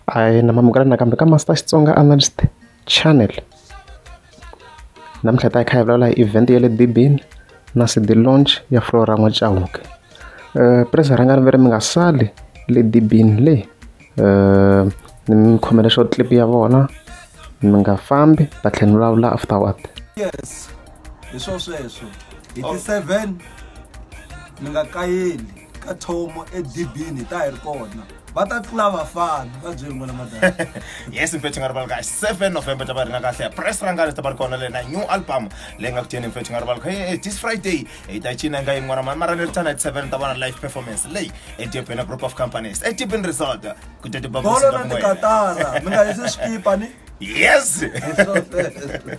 A na mamukela nakambe ka Master Xitsonga Analyst Channel. Namuntlha ta hi kha hi vulavula hi event ya le Dibini na CD launch ya Flora N'wa-Chauke. Press rhangani ve ri mi nga sali le Dibini le, ni mi khomele short clip ya vona, mi nga fambi, ta tlhela ni vulavula afterward. Yes, hi swo sweswo hi ti 7 mi nga kayeli ka thomo edibini ta hi ri kona, va ta tlula vafana va byeli n'wana madala. Yes, mfethu, nga rivali ka 7 November ta va ri na kahle. Press rangani ta va ri kona le na new album leyi nga ku teni, mfethu, nga rivali hey, this Friday hi ta cina nga yin'wana mani, mara ni ri tana hi 7 ta vona live performance leyi eDurban Group of Companies, eDurban Resort, ku ta bolo na tikatara, mi nga yisi swikipa ni. Yes. Hi swo sweswo.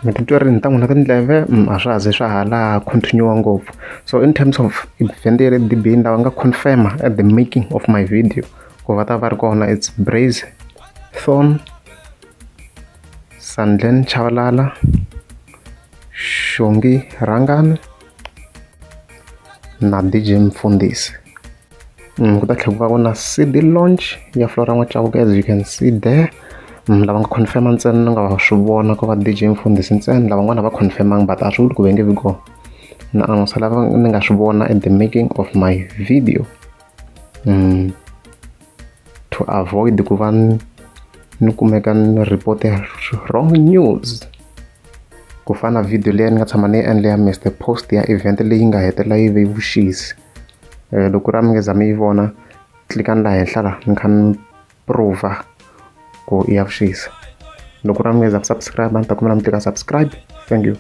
Mi titwa rini ta n'wina tindleve? A swa ha ze swa ha la continue ngopfu. So in terms of event ya le Dibini, lava nga confirma at the making of my video ku va ta va ri kona, it's Braze Thorn, Sandlen Chavalala, Xongi Rhangani na DJ Mfundhisi. Ku ta tlhela ku va ku na CD launch ya Flora N'wa-Chauke, as you can see there. Lava nga confirma ntsena ni nga swi vona ku va DJ Mfundhisi ntsena, lavan'wana va confirmanga, but a swi vuli ku va nge vi kona. Na announce lava ni nga swi vona at the making of my video, to avoid ku va ni kumeka ni report wrong news, ku fana na video leyi ni nga tshama ni yi endla ya Mr Post ya event leyi nga hetelela yi ve vuxisi. Loko ri a mi nge zami yi vona, tlikani laha henhla la ni kha ni prova ku i ya vuxisi. Loko ri a mi nge za subscribe, a ni ta kombela mi tlika subscribe. Thank you.